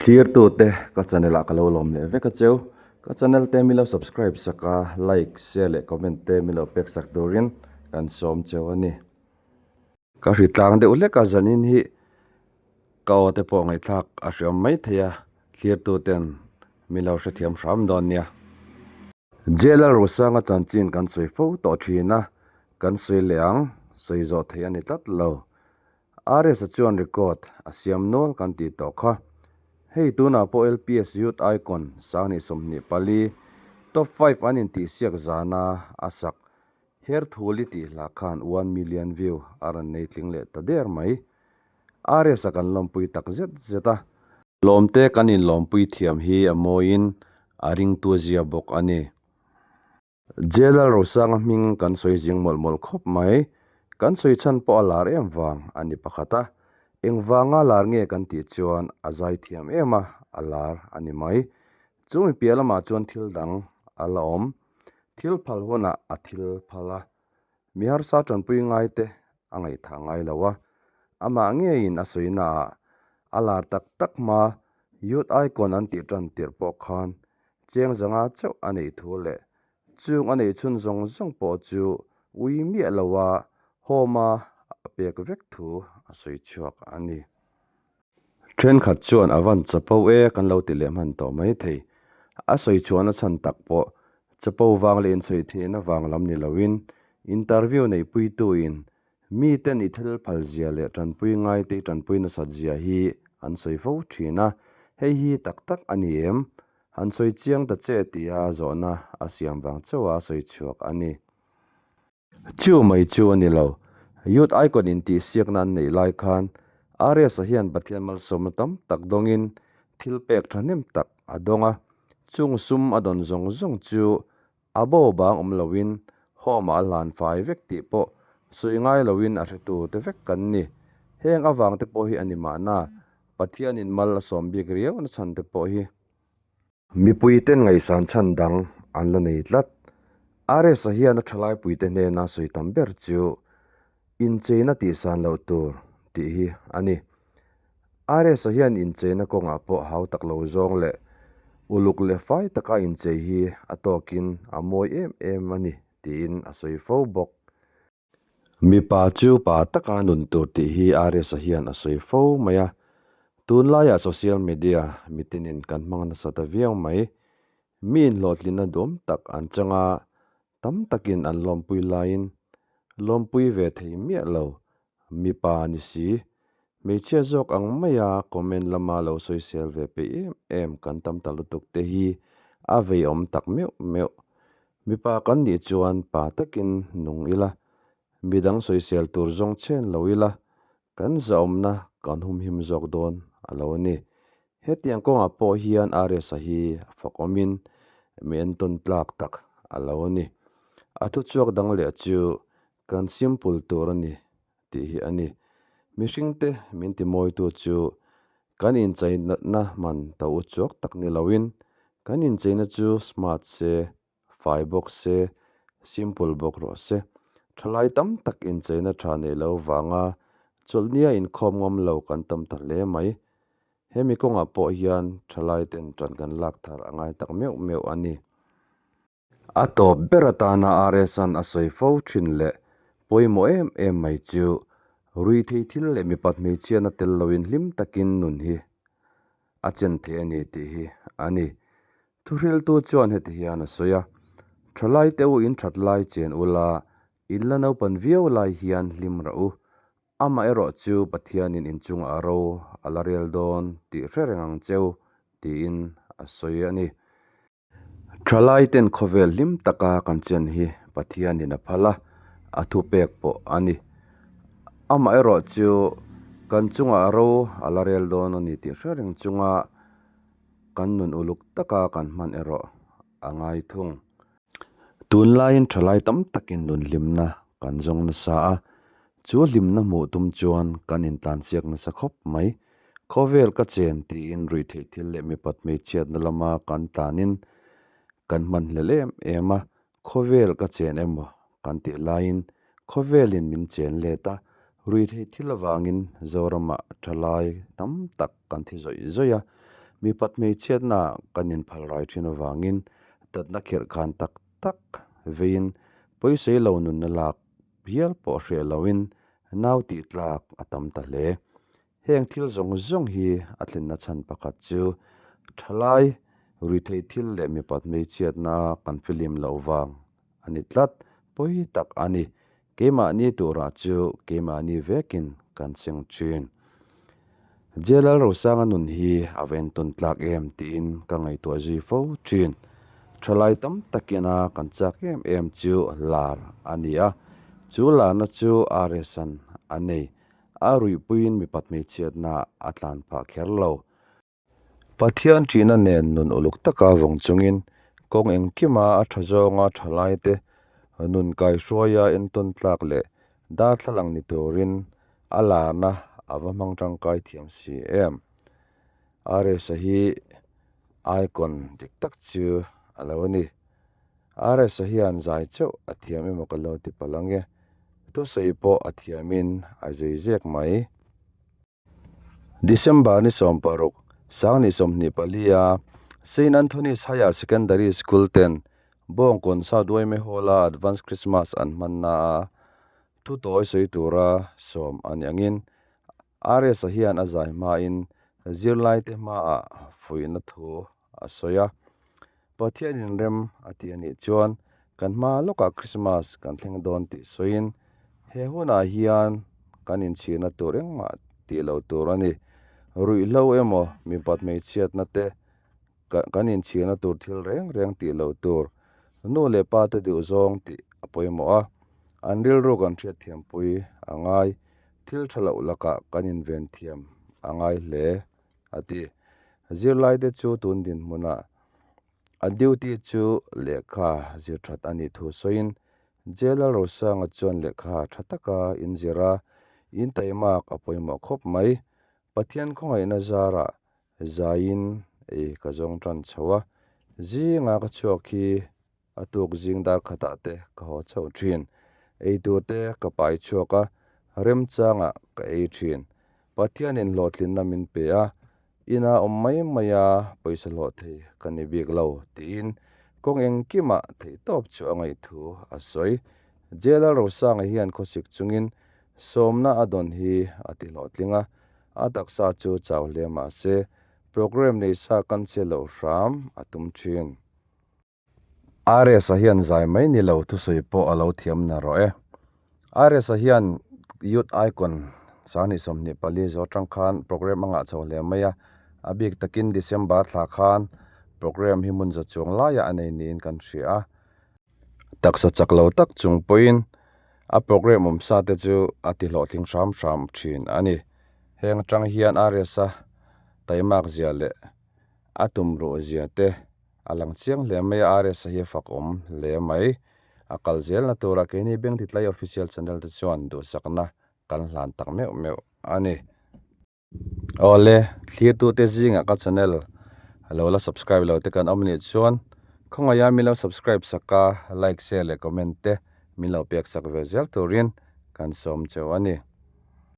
Thlirtute ka channel ah ka lo lawm leh vek a cheu. Ka channel te min lo subscribe sak a, like, share leh comment te min lo pek sak turin kan sawm cheu a ni. Ka hri tlang deuh hlek a zanin hi ka aw te pawh ngaihthlak a hriam mai thei a, thlirtuten min lo hrethiam hram dawn nia. Jail-a Rosanga chanchin kan sawi fo tawh thin a, kan sawi leh ang, sawi zawh theih a ni tlat lo. RS-a chuan record a siam nual kan tih tawh kha. Hei tunah pawh LPS Youth Icon sanghnih 24, Top 5 an intihsiak zana a sak Her Thuli tih hla khan 1 million view a rawn nei tling leh ta der mai. RS-a kan lawmpui tak zet zet a. Lawmte kan inlawmpui thiam hi a mawiin a ringtu zia bawk a ni. Jalal Rosanga hming kan sawi zing mawlh mawlh khawp mai. Kan sawi chhan pawh a lar em vang a ni pakhat a. Engvanga lar nge kan tih chuan a zai thiam em a, a lar a ni mai. Chu mi piah lamah chuan thil dang a la awm. Thil phal hunah a thil phal a. Mi harsa tanpui ngai te a ngaihthah ngai lo a, amah ngeiin a sawi naah a lar tak tak hma Youth Icon an tih tan tirh pawh khan cheng zanga chauh a neih thu leh chung a neih chhun zawng zawng pawh chu ui miah lo a home a a pek vek thu a sawi chhuak a ni. Thenkhat chuan a van chapo e kan lo ti leh hman tawh mai thei. A sawi chhuahna chhan tak pawh chapo vang leh insawi theihna vang lam ni loin interview neihpuituin miten i thil phal zia leh tanpui ngaite i tanpui nasat zia hi an sawi fo thin a, hei hi tak tak a ni em? Han sawi chiang ta che tia zawhna a siam vang chauha a sawi chhuak a ni. Chu mai chu a ni lo. Youth Icon intihsiakna an neih lai khan RS-a hian Pathian malsawmna tam tak dawngin thil pek thahnem tak a dawng a. Chung sum a dawn zawng zawng chu a bo bang awm loin home-ah a hlan fai vek tih pawh sawi ngai loin a hretu te vek kan ni. Heng avang te pawh hi a ni mahna Pathianin mal a sawm bik riau na chhan te pawh hi. Mipuiten ngaihsan chhan dang an la nei tlat. RS-a hian a thalaipuite hnena sawi tam ber chu incheina tihsan loh tur tih hi a ni. RS-a hian incheina kawngah pawh hau tak lo zawng leh uluk leh fai taka inchei hi a tawkin a mawi em em a ni tiin a sawi fo bawk. Mipa chu pa taka nun tur tih hi RS-a hian a sawi fo mai a, tunlaiah social media mitinin kan hmang nasa ta viau mai. Mi inhlawhtlinna duam tak an chang a, tam takin an lawmpui laiin lawmpui ve thei miah lo. Mipa ni si, hmeichhia zawk ang maia comment lama lo sawisel ve peih em em kan tam ta lutuk te hi a veiawm tak meuh meuh. Mipa kan nih chuan pa takin nung ila, midang sawisel tur zawng chhen lo ila, kan zahawmna kan humhim zawk dawn a lo a ni. Hetiang kawngah pawh hian RS-a hi a fakawmin mi entawn tlak tak a lo a ni. A thuchhuak dang leh chu kan simple tur a ni tih hi a ni. Mihringte min timawitu chu kan incheinatna man to u chuak tak ni loin kan incheina chu smart se, fai bawk se, simple bawk rawh se. Thalai tam tak incheina tha nei lo vanga chawlhnia inkhawm ngam lo kan tam ta hle mai. Hemi kawngah pawh hian thalai ten tan kan lak thar a ngai tak meuh meuh a ni. A tawp ber atana RS-a'n a sawi fo thin leh pawimawh em em mai chu ruithei thil leh mipat hmeichhiatna tel loin hlim takin nun hi a chen thei a ni tih hi a ni. Thuhriltu chuan heti hian a sawi a, Thalai te u in that lai chen ula, in la naupan viau lai hian hlim rah u. Amaherawh chu Pathianin inchungah a ro a la rel dawn tih hre reng ang cheu tiin a sawi a ni. Thalai ten khawvel hlim taka kan chen hi Pathianin a phal a, a thupek pawh a ni. Amaherawh chu kan chungah ro a la rel dawn a ni tih hre reng chunga kan nun uluk taka kan hman erawh a ngai thung. Tunlaiin thalai tam takin nun hlimna kan zawng nasa a, chu hlimna hmuh tum chuan kan intlansiak nasa khawp mai. Khawvel ka chen tiin ruihtheih thil leh mipat hmeichhiatna lama kan tlanin kan hman hlel em em a, khawvel ka chen emaw kan tih laiin khawvelin min chen let a, ruihtheih thil avangin Zoramah thalai tam tak kan thi zawih zawih a. Mipat hmeichhiatna kan inphal rai thin avangin tatna khirh khan tak tak veiin pawisei lo nunna lak bial pawh hreh loin nau tih tlak a tam ta hle. Heng thil zawng zawng hi a thlenna chhan pakhat chu thalai ruithei thil leh mipat hmeichhiatna kan filim loh vang a ni tlat pawi tak a ni. Keimahni turah chu keimahni vekin kan seng thin. Jalal Rosanga nun hi a va entawn tlak em tiin ka ngaihtuah zui fo thin. Thalai tam takina kan chak em em chu lar a ni a, chu larna chu RS-an a nei. A ruihpuiin mipat hmeichhiatna a tlan phah kher lo. Pathian ṭihna nen nun uluk taka vawng chungin kawng engkima a ṭha zawnga ṭhalaite nun kaihruaia entawn tlak leh darthlalang ni turin a larna a va hmang ṭangkai thiam si em. RS-a hi icon dik tak chu a lo ni. RS-a hian zai chauh a thiam emaw ka lo ti palh ang e. Thusawi pawh a thiamin a zei zek mai. December ni 16, Sangni 24 a Saint Anthony's Higher Secondary School ten Bawngkawn South Uaime Hall-a Advance Christmas an hmanna a thu tawi sawi tura sawm a ni angin RS-a hian a zai hmain zirlaite hmaah fuihna thu a sawi a. Pathian inrem a ti a nih chuan kan hma lawkah Christmas kan thleng dawn tih sawiin he hunah hian kan inchhirna tur engmah tih loh tur a ni. Ruihhlo emaw mipat hmeichhiatna te kan inchhirna tur thil reng reng tih loh tur nu leh pa te duh zawng tih a pawimawh a, an rilru kan hriatthiampui a ngai. Thil tha loh lakah kan inven thiam a ngai hle. a ti. Zirlaite chu tun dinhmunah a duty chu lehkha zir that a nih thu sawiin Jailal Rosanga chuan lehkha tha taka inzir a, in taimak a pawimawh khawp mai. Pathian khawngaihna zarah zaiin ei ka zawng tan chho a, zinga ka chhuak hi A tuk zing dar khatah te ka haw chauh thin. Ei tur te ka pai chhuak a, remchangah ka ei thin. Pathianin hlawhtlinna min pe a, ina awm mai mai a pawisa hlawh thei ka ni bik lo tiin kawng engkimah theihtawp chu a ngaih thu a sawi. Jail-a Rosanga hian khawsik chungin sawmna a dawn hi a ti hlawhtling a, a taksa chu chau hle mah se programme nei sa kan che loh hram a tum thin. RS-a hian zai mai ni lo thusawi pawh a lo thiam na rawh e. RS-a hian Youth Icon 2024 zawh atang khan programme a ngah chho hle mai a, a bik takin December thla khan programme hi hmun za chuang laiah a nei niin kan hria a. Taksa chak lo tak chung pawhin a programme awm sa te chu a ti hlawhtling hram hram thin a ni. Heng atang hian RS-a taimak zia leh a tumruh zia te A lang chiang hle mai a, RS-a hi a fak awm hle mai. A kal zelna tura keini Bengtitlai Official Channel te chuan duhsakna kan hlan tak meuh meuh a ni. Awle, thlirtute zingah ka channel lo la subscribe lo te kan awm nih chuan khawngaih a min lo subscribe sak a, like, share leh comment te min lo pek sak ve zel turin kan sawm cheu a ni.